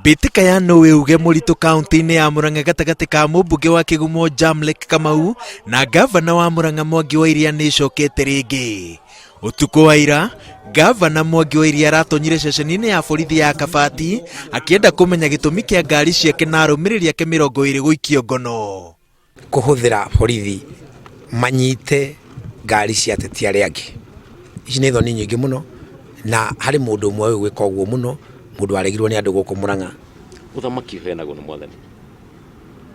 Mbĩtĩka ya nũĩ uge mũritũ kaunti-inĩ ya Murang'a gatagatĩ ka mũmbunge wa Kĩgumo Jamlek Kamau na ngavana wa Murang'a Mwangi wa Iria nĩ ĩcokete rĩngĩ. Ũtukũ wa ira, ngavana Mwangi wa Iria aratonyire ceceni-inĩ ya borithi ya Kabati akĩenda kũmenya gĩtũmi kĩa ngari ciake na arũmĩrĩri ake 20 gũikio ngono. Kũhũthĩra borithi manyite ngari cia ateti arĩa angĩ. Ici nĩ thoni nyingĩ mũno na harĩ mũndũ ũmwe ũĩ gwĩka ũguo mũno, mũndũ waregirwo nĩ andũ gũkũ Mũrang'a. Ũthamaki ũheanagwo nĩ Mwathani.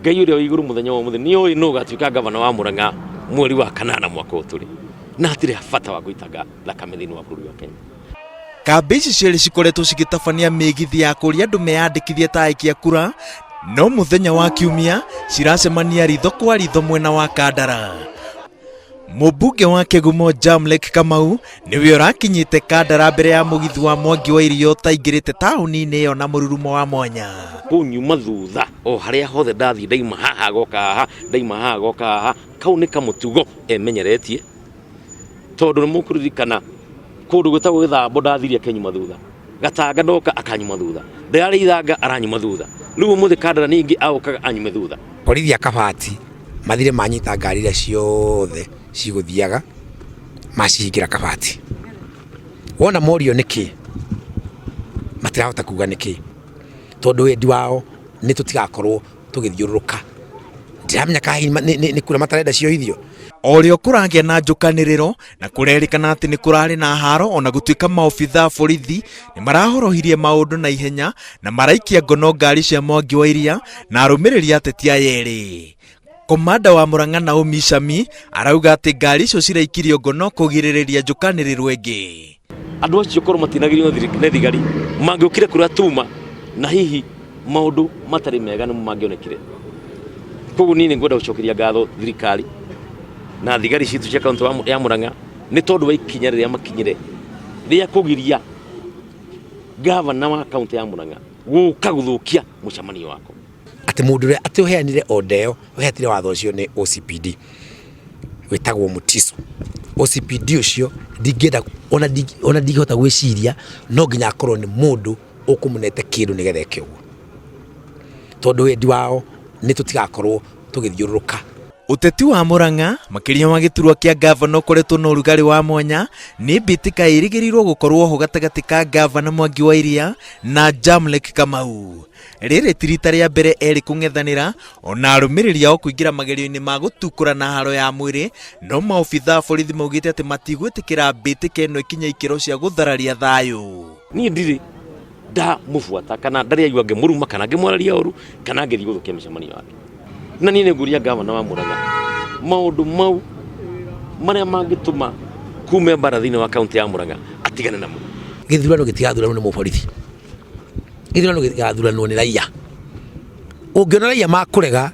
Ngai ũrĩa wĩ igũrũ mũthenya wa ũmũthĩ nĩ oĩ nũ ũgatuĩka ngavana wa Mũrang'a mweri wa kanana mwaka ũyũ tũrĩ, na hatirĩ bata wa gũitanga thakame thĩinĩ wa bũrũri wa Kenya. Kambĩ ici cierĩ cikoretwo cigĩtabania mĩgithi ya kũria andũ meyandĩkithie ta aikia kura, no mũthenya wa Kiumia ciracemania ritho kwa ritho mwena wa Kandara. Mũmbunge wa Kĩgumo Jamlek Kamau nĩwe ũrakinyĩte Kandara mbere ya mũgithi wa Mwangi wa Iria ũtaingĩrĩte taũni-inĩ ĩyo na mũrurumo wa mwanya. Kũnyuma thutha o harĩa hothe ndathiĩ, ndaima haha goka haha, ndaima haha goka haha, kau nĩ kamũtugo emenyeretie. Tondũ nĩ mũkũririkana kũndũ gwĩtagwo Gĩthambo ndathire akĩnyuma thutha, Gatanga ndoka akanyuma thutha, ndĩrarĩ Ithanga aranyuma thutha, rĩu ũmũthĩ Kandara ningĩ aũkaga anyume thutha. Borithi a Kabati mathire manyita ngari iria ciothe cigũthiaga macihingĩra Kabati. Wona morio nĩkĩ matirahota kuga nĩkĩ, tondũ wendi wao nĩ tũtigakorwo tũgĩthiũrũrũka. Ndiramenya kana hihi nĩ kura matarenda cioithio. O rĩo kũragĩa na njũkanĩrĩro na kũrerĩkana atĩ nĩ kũrarĩ na haro ona gũtuĩka maobitha a borithi nĩ marahorohirie maũndũ na ihenya na maraikia ngono ngari cia Mwangi wa Iria na arũmĩrĩri a ateti aya erĩ. Komanda wa Murang'a Naomi Shami arauga atĩ ngari icio ciraikirio ngono kũgirĩrĩria njũkanĩrĩro ĩngĩ. Andũ acio korwo matinagirio nĩ thigari mangĩũkire kũrĩa tuma na hihi maũndũ matarĩ mega nĩmo mangĩonekire. Koguo niĩ nĩ ngwenda gũcokeria ngatho thirikari na thigari citũ cia kaũntĩ ya Murang'a nĩ tondũ wa ikinya rĩrĩa makinyire rĩa kũgiria gavana wa kaũntĩ ya Murang'a gũka gũthũkia mũcemanio wakwa. Atĩ mũndũ ũrĩa atĩ ũheanire order ĩyo, ũheanire watho ũcio nĩ OCPD wĩtagwo Mutiso. OCPD ũcio ndingĩenda ona ndingĩhota gwĩciria no nginya akorwo nĩ mũndũ ũkũmũnete kĩndũ nĩgetha eke ũguo. Tondũ wendi wao nĩ tũtigakorwo tũgĩthiũrũrũka. Ũteti wa Murang'a, makĩria wa gĩturwa kĩa ngavana ũkoretwo na ũrugarĩ wa mwanya, nĩ mbĩtĩka ĩrĩgĩrĩirwo gũkorwo ho gatagatĩ ka ngavana Mwangi wa Iria na Jamleck Kamau. Rĩrĩ ti rita rĩa mbere erĩ kũng'ethanĩra, ona arũmĩrĩri ao kũingĩra magerio-inĩ ma gũtukũra na haro ya mwĩrĩ, no maobitha a borithi maugĩte atĩ matigwĩtĩkĩra mbĩtĩka ĩno ĩkinye ikĩro cia gũthararia thayũ. Niĩ ndirĩ ndamũbuata kana ndarĩ aigua ngĩmũruma kana ngĩmwararia ũru kana ngĩthiĩ gũthũkia mĩcemanio yake. Na niĩ nĩ ngũria ngavana wa Murang'a maũndũ mau marĩa mangĩtũma kume mbara thĩinĩ wa kaunti ya Murang'a atigane namo. Gĩthurano gĩtigathuranwo nĩ mũborithi, gĩthurano gĩgathuranwo nĩ raia. Ũngĩona raia makũrega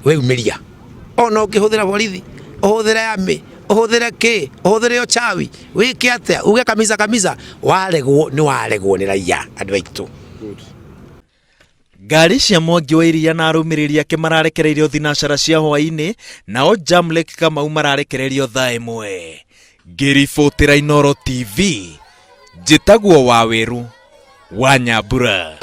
weyumĩria, ona ũngĩhũthĩra borithi, ũhũthĩre army, ũhũthĩre kĩ, ũhũthĩre uchawi, wĩke atĩa, uge kamisa kamisa, waregwo nĩ waregwo nĩ raia andũ aitũ. Ngari cia Mwangi wa Iria na arũmĩrĩri ake mararekereirio thinacara cia hwaĩ-inĩ, nao Jamlek Kamau mararekererio thaa 1. Ngĩribotĩra Inooro TV, njĩtagwo Waweru wa Nyambura.